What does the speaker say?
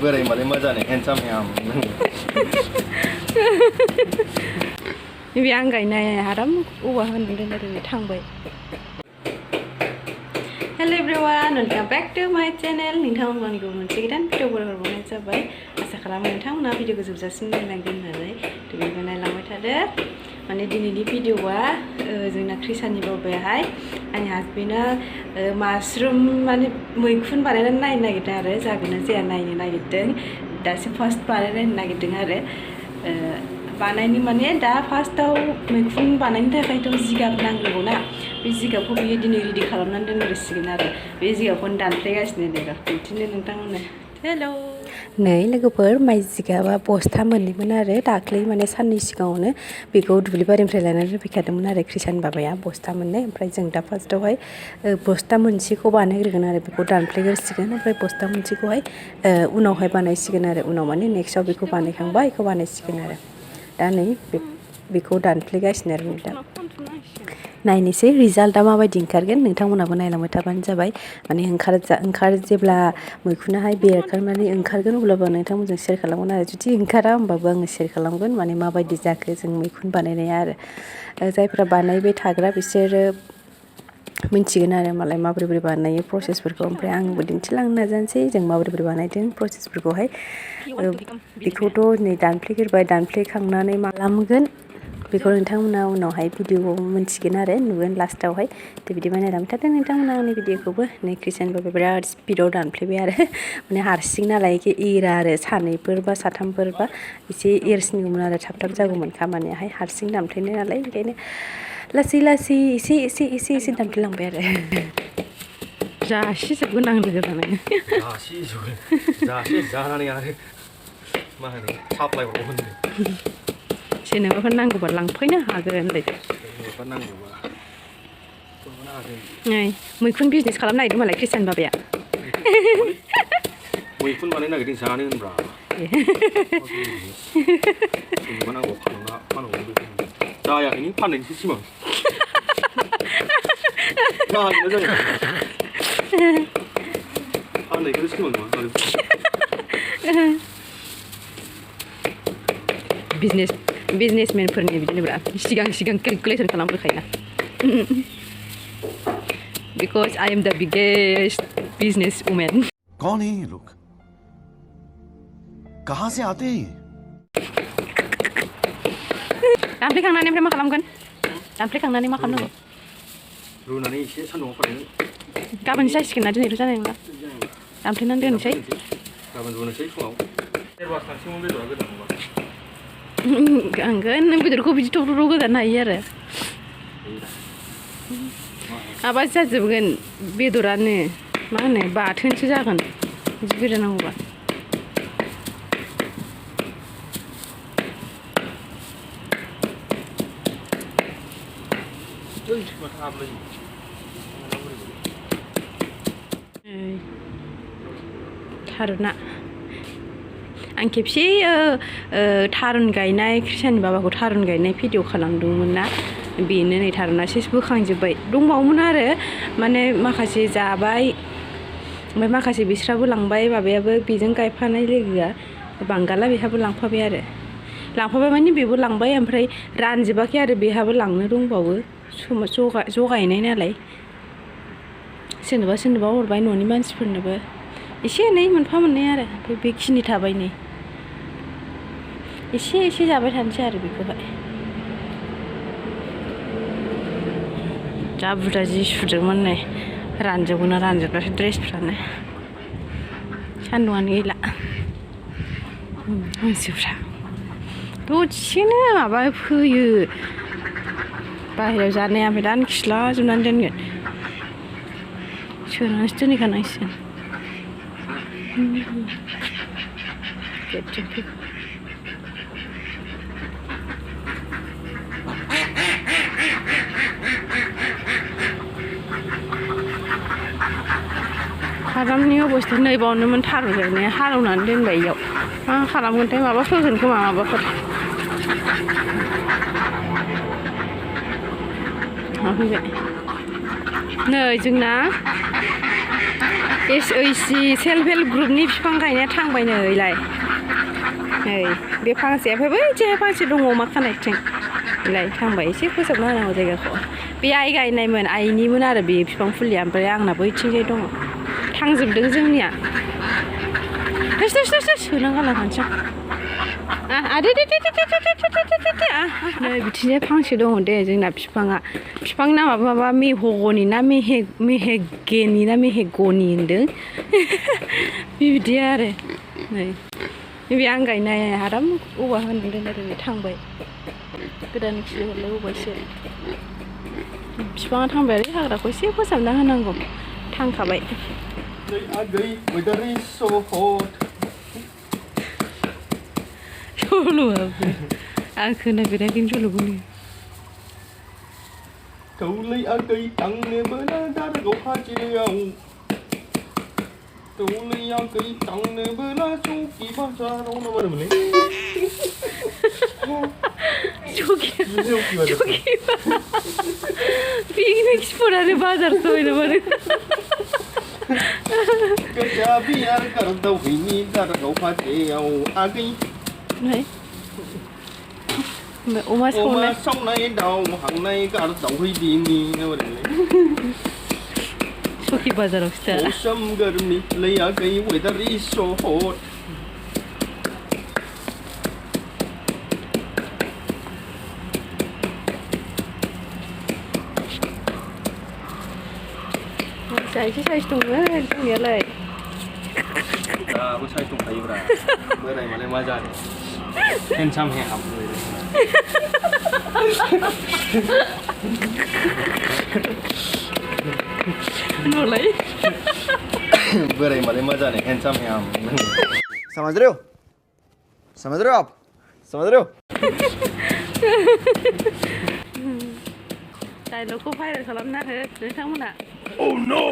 बोराय मालाय मा जानो हेन्डसाम हेम बे आं गायनाय आराम औवा होनदों ओरैनो थांबाय हेल' एभ्रिवान वेलकाम बैक टू माय चैनल नोंथांमोन आंनिखौ मोनसे गोदान भिडिअफोर हरबावनाय जाबाय आसा खालामो नोंथांमोना भिडिअखौ जोबजासिम नायलांगोन होननानै बेनिफ्राय नायलांबाय थादो माने दिनैनि भिडिअआ जोंना क्रिसानि बाबायाहाय आंनि हासबेन्डआ माशरुम माने मैखुन बानायनानै नायनो नागिरदों आरो जागोन ना जाया नायनो नागिरदों दासो फार्स्ट बानायनो नागिरदों आरो बानायनो माने दा फार्स्टआव मैखुन बानायनो थाखायथ' जिगाब नांगौ ना बे जिगाबखौ बियो दिनै रेडि खालामनानै दोनग्रोसिगोन आरो बे जिगाबखौनो दानफ्लेगासिनो दे बिदिनो नोंथांमोना हेल' नै लोगोफोर माइ जिगाबा बस्था मोननैमोन आरो दाख्लै माने साननै सिगाङावनो बेखौ दुब्लि बारिनिफ्राय लायनानै दोनफैखादोंमोन आरो क्रिसान बाबाया बस्था मोननै ओमफ्राय जों दा फार्स्टआवहाय बस्था मोनसेखौ बानायग्रोगोन आरो बेखौ दानफ्लेग्रोसिगोन ओमफ्राय बस्था मोनसेखौहाय उनावहाय बानायसिगोन आरो उनाव माने नेक्स्टआव बेखौ बानायखांबा बेखौ बानायसिगोन आरो दा नै बेखौ दानफ्लेगासिनो आरो दा नायनोसै रिजाल्टआ माबायदि ओंखारगोन नोंथांमोनाबो नायलांबाय थाबानो जाबाय माने ओंखार जेब्ला मैखुनाहाय बेरखांनानै ओंखारगोन अब्लाबो नोंथांमोनजों शेयार खालामगोन आरो जुदि ओंखारा होमबाबो आङो शेयार खालामगोन माने माबायदि जाखो जों मैखुन बानायनाया आरो जायफ्रा बानायबाय थाग्रा बिसोरो मिन्थिगोन आरो मालाय माबोरै बानायो प्रसेसफोरखौ ओमफ्राय आंबो दिन्थिलांनो नाजानोसै जों माबोरै बानायदों प्रसेसफोरखौहाय बेखौथ' नै दानफ्लेग्रोबाय दानफ्लेखांनानै मा खालामगोन बेखौ नोंथांमोना उनावहाय भिडिअआव मोनथिगोन आरो नुगोन लास्टावहाय बिदि बानायलांबाय थादों नोंथांमोना आंनि भिडिअखौबो नै क्रिस्टियानबाबो बिराद स्पिडआव दानफ्लेबाय आरो माने हारसिं नालाय एरा आरो सानैफोर बा साथामफोर बा एसे एरसिनगौमोन आरो थाब थाब जागौमोन खामानियाहाय हारसिं दानफ्लेनाय नालाय ओंखायनो लासै लासै एसे दानफ्लेलांबाय आरो जासिजोबगोन आं लोगो जानानै जानानै आरो मा होनो साप्लाय हरगोन सोरनोबाफोर नांगौबा लांफैनो हागोन होनलायदो नै मैखुन बिजनेस खालामनो नागिरदों मालाय क्रिस्टियान बाबाया मैखुन बानायनो नागिरदों जानो होनब्रा सोरनोबा नांगौ फानहरगोन जायाखैनो फाननायनिसो सिमां जाया फाननायखौनो सिमां नङा बिजनेसमेनफोरनि बिदिनो बिराद सिगां केलकुलेसन खालामग्रोखायोना because I am the biggest business women कौन है ये लोग कहाँ से आते हैं दानफ्लेखांनानै ओमफ्राय मा खालामगोन दानफ्लेखांनानै मा खालामनांगौ रुनानै एसे सान्दुंआव फोरानगोन गाबोन जासिगोन ना दिनैथ' जानाय नंला दानफ्लेनानै दोनसै गाबोन रुनोसै फुङाव सेरबासो थांसिगोन बेदरा गोदान नङा गांगोन नों बेदरखौ बिदि थब्र' गोदानो हायो आरो माबा जाजोबगोन बेदरानो मा होनो बाथोनसो जागोन बिदि गोदानांगौबा थारुना आं खेबसे थारुन गायनाय क्रिस्टियाननि बाबाखौ थारुन गायनाय भिडिअ खालामदोंमोन ना बेनो नै थारुना सेस बोखांजोब्बाय दंबावोमोन आरो माने माखासे जाबाय ओमफ्राय माखासे बिस्राबो लांबाय माबायाबो बेजों गायफानाय लोगोआ बांगाला बेहाबो लांफाबाय आरो लांफाबाय माने बेबो लांबाय ओमफ्राय रानजोबाखै आरो बेहाबो लांनो दंबावो ज' गायनाय नालाय सोरनोबा हरबाय न'नि मानसिफोरनोबो एसे एनै मोनफा मोननै आरो ओमफ्राय बेखिनि थाबाय नै एसे जाबाय थानोसै आरो बेखौहाय जा बुरजा जि सुदोंमोन नै रानजोबगोन रानजोबबासो ड्रेसफ्रानो सान्दुंआनो गैला मानसिफ्रा दसेनो माबा फोयो बाहेरायाव जानाया ओमफ्राय दानो खिस्ला जोबनानै दोनगोन सोनानैसो दोनहैखानांसिगोन हादामनि अबस्था नै बावनोमोन थारुन गायनाया हालेवनानै दोनबाय इयाव मा खालामगोनथाय माबा फोगोन खोमा माबाफोर माफैबाय नै जोंना SOC सेल्फ हेल्प ग्रुपनि बिफां गायनाया थांबाय नैलाय नै बे फांसेया ओमफ्राय बैथिंहाय फांसे दङ अमा खानायथिं बेलाय थांबाय एसे फोसाबना होनांगौ जायगाखौ बे आइ गायनायमोन आइनिमोन आरो बे बिफां फुलिया ओमफ्राय आंना बैथिंजाय दङ थांजोबदों जोंनिया सोनां गालां खानसां नै बिथिंजाय फांसे दङ दे जोंना बिफांनि नामा माबा मेहगनि ना मेहेगेनि ना मेहेगनि होनदों बिदि आरो नै बे आं गायनाय आराम औवा होनदों आरो बे थांबाय गोदान खिलिहरलाय औवासो बिफाङा थांबाय आरो हाग्राखौ एसे फोसाबना होनांगौ थांखाबाय सल'आबो आं खोनाफेराखै सल'खौनो Tolay agay tangne bana dar go hajiriyau. Tolay agay tangne bana suki bazar ona var mı ne? Çok Picnic sporare bazar soydu var. Kajabi yar kar dau hini dar go hajiriyau agay. Ne? Oma sông này đầu hàng này cả đầu huy đi mi nữa đấy. Çok iyi bazar işte. Osam garmi leya gay weather is so hot. Saya tung ya leh. Bu saya tung kayu bra. Berai mana maja nih. Handsome है हम लोग Mulai berai mana maja nih handsome है हम समझ रहे हो आप समझ रहे हो डायलगखौ भाइरेल खालामना हो नोंथांमोना Oh no